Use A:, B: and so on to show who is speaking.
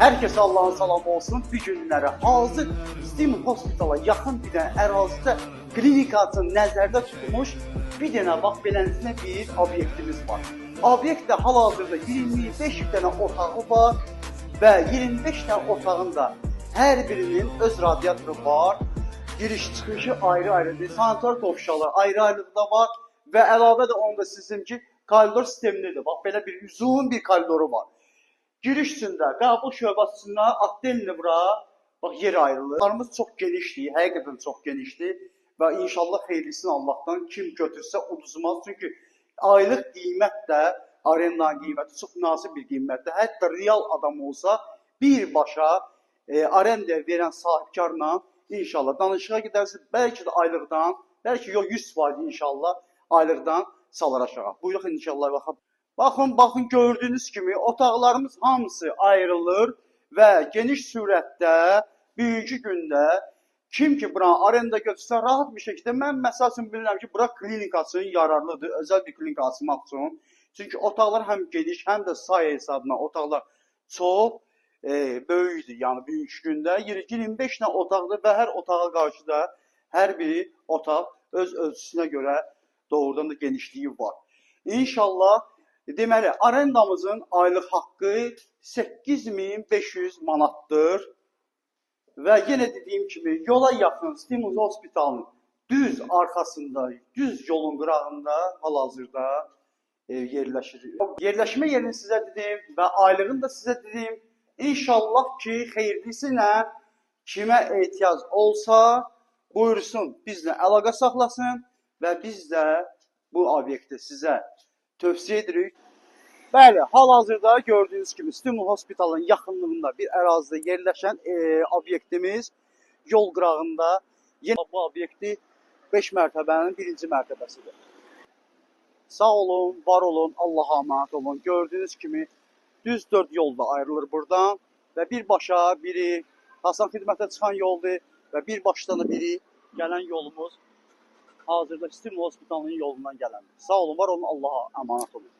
A: Hər kəsə Allahın salamı olsun. Bu günlərə hazır Stimul Hospital-a yaxın bir dənə ərazidə klinika üçün nəzərdə tutulmuş bir dənə bax beləsinə bir obyektimiz var. Obyektdə hal-hazırda 25 dənə otağı var və 25 dənə otağın da hər birinin öz radiatoru var. Giriş çıxışı ayrı-ayrıdır. Sanitar qovşağı ayrı-ayrılıqda var və əlavə də onu da sizin ki, koridor sistemlidir. Bax belə bir uzun bir koridoru var. Giriş üçün də, qəbul şöbəsindən otdelni bura, bax yer ayrılır. Otaqlarımız çox genişdir, həqiqətən çox genişdir və inşallah xeyirlisini Allahdan kim götürsə uduzmaz. Çünki aylıq qiymət də arendanın qiyməti çox münasib bir qiymətdir. Hətta real adam olsa birbaşa arendaya verən sahibkarla inşallah danışığa gedərsiniz. Bəlkə də aylıqdan, bəlkə yox 100% inşallah aylıqdan salar aşağı. Buyurun inşallah baxın. Baxın, baxın gördüyünüz kimi otaqlarımız hamısı ayrılır və geniş sürətdə bugünkü gündə kim ki bura arenda götürsə rahat bir şəkildə mən məsəl üçün bilirəm ki, bura klinika üçün yararlıdır, özəl bir klinika açmaq üçün. Çünki otaqlar həm geniş, həm də say hesabına otaqlar çox böyükdür. Yəni bugünkü gündə 25 dənə otaqdır və hər otağa qarşı da hər biri otaq öz ölçüsünə görə doğrudan da genişliyi var. İnşallah deməli arendamızın aylıq haqqı 8500 manatdır. Və yenə dediyim kimi yola yaxın Stimulus Hospitalın düz arxasında, düz yolun qırağında hal-hazırda yerləşir. Yerləşmə yerini sizə dedim və aylığını da sizə dedim. İnşallah ki, xeyirlisi ilə kimə ehtiyac olsa buyursun, bizlə əlaqə saxlasın və biz də bu obyekti sizə tövsiyə edirik. Bəli, hal-hazırda gördüyünüz kimi Stimul Hospitalın yaxınlığında bir ərazidə yerləşən obyektimiz yol qırağında. Yenə bu obyekti 5 mərtəbənin birinci mərtəbəsidir. Sağ olun, var olun, Allaha əmanət olun. Gördüyünüz kimi düz 4 yol da ayrılır buradan və birbaşa biri Hasan xidmətə çıxan yoldur və bir başdan da biri gələn yolumuz hazırda Stimul Hospitalının yolundan gələndir. Sağ olun, var olun, Allaha əmanət olun.